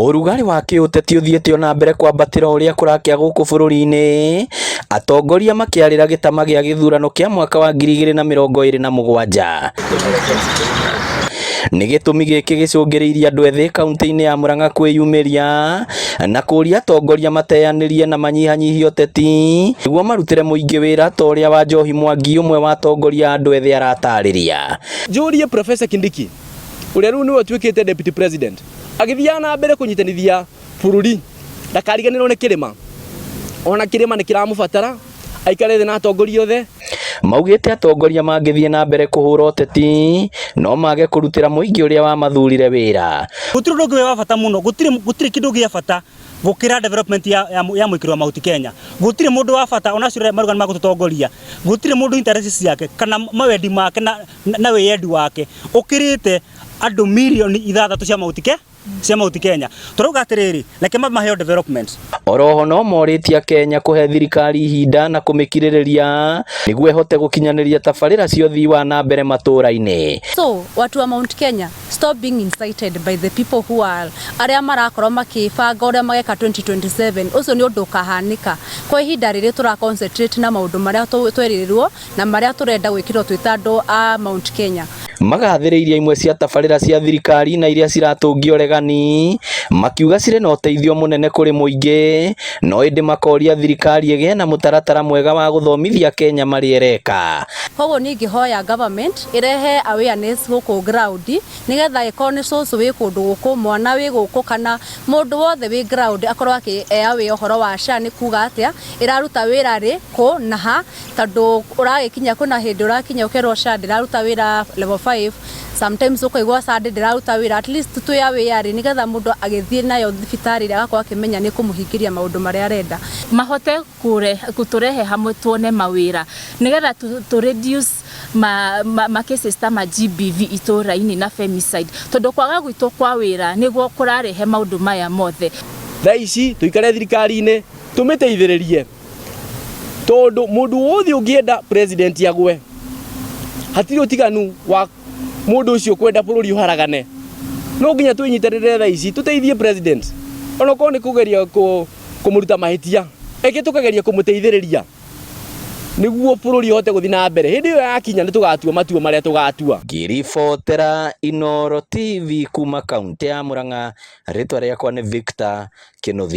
Ũrugarĩ wa kĩũteti ũthiĩte ona mbere kwambatĩra ũrĩa kũrakĩa gũkũ bũrũri-inĩ, atongoria makĩarĩra gĩtama gĩa gĩthurano kĩa mwaka wa 2027. Nĩ gĩtũmi gĩkĩ gĩcũngĩrĩirie andũ ethĩ kaunti-inĩ ya Murang'a kwĩyumĩria na kũria atongoria mateanĩrie na manyihanyihie ũteti nĩguo marutĩre mũingĩ wĩra ta ũrĩa Wanjohi Mwangi, ũmwe wa atongoria a andũ ethĩ, aratarĩria. Njũrie Professor Kindiki, ũrĩa rĩu nĩwe ũtuĩkĩte deputy president, agĩthiaga na mbere kũnyitanithia bũrũri, ndakariganĩrwo nĩ kĩrĩma. Ona kĩrĩma nĩ kĩramũbatara aikare thĩ na atongoria othe. Maugĩte atongoria mangĩthiĩ na mbere kũhũra ũteti no mage kũrutĩra mũingĩ ũrĩa wamathurire wĩra. Gũtirĩ ũndũ ũngĩ wĩ wa bata mũno, gũtirĩ kĩndũ gĩa bata gũkĩra development ya mũikari wa Mount Kenya. Gũtirĩ mũndũ wa bata, ona acio maruga nĩ magũtũtongoria, gũtirĩ mũndũ interest ciake kana mawendi make na wĩyendi wake ũkĩrĩte andũ mirioni 6 cia Mount Kenya. Tũrauga atĩrĩrĩ, reke maheo development. Oroho no morĩtie Kenya kũhe thirikari ihinda na kũmĩkirĩrĩria nĩguo ĩhote gũkinyanĩria tabarĩra cia ũthii wa na mbere matũra-inĩ. So watu wa Mount Kenya, stop being incited by the people who are arĩa marakorwo makĩbanga ũrĩa mageka 2027. Ũcio nĩ ũndũ ũkahanĩka. Kwa ihinda rĩrĩ tũra concentrate na maũndũ marĩa twerirwo na marĩa tũrenda gwĩkĩrwo twĩ ta andũ a Mount Kenya. Magathĩrĩirie imwe cia tabarĩra cia thirikari na iria ciratũngia ũregani, makiuga cirĩ na ũteithio mũnene kũrĩ mũingĩ, no ĩndĩ makoria thirikari ĩgĩe na mũtaratara mwega wa gũthomithia Kenya marĩa ĩreka. Koguo niĩ ingĩhoya government ĩrehe awareness gũkũ ground, nĩgetha ĩkorwo nĩ cũcũ wĩ kũndũ gũkũ, mwana wĩ gũkũ, kana mũndũ wothe wĩ ground akorwo akĩ aware ũhoro wa SHA nĩ kuga atĩa, ĩraruta wĩra rĩ, kũ na ha, tondũ ũragĩkinya kwĩna hĩndĩ ũrakinya ũkerwo SHA ndĩraruta wĩra level 5, sometimes ũkaigua SHA ndĩraruta wĩra. At least twĩ aware rĩ, nĩgetha mũndũ agĩthiĩ nayo thibitarĩ rĩ, agakorwo akĩmenya nĩ kũmũhingĩria maũndũ marĩa arenda. Mahote kũtũrehe hamwe, tuone mawĩra nĩgetha tũ reduce ma cases ta ma GBV itũra-inĩ na femicide, tondũ kwaga gwitũ kwa wĩra nĩguo kũrarehe maũndũ maya mothe. Thaa ici tũikare thirikari-inĩ, tũmĩteithĩrĩrie, tondũ mũndũ wothe ũngĩenda president agwe, hatirĩ ũtiganu wa mũndũ ũcio kwenda bũrũri ũharagane. No nginya twĩnyitanĩre thaa ici tũteithie president, onokorwo nĩ kũgeria kũmũruta mahĩtia eke, tũkageria kũmũteithĩrĩria nĩguo bũrũri ũhote gũthiĩ na mbere. Hĩndĩ ĩyo yakinya nĩ tũgatua matua marĩa tũgatua. Ngĩribotera Inooro TV kuma kaunti ya Murang'a, rĩtwa rĩakwa nĩ Victor Kĩnuthia.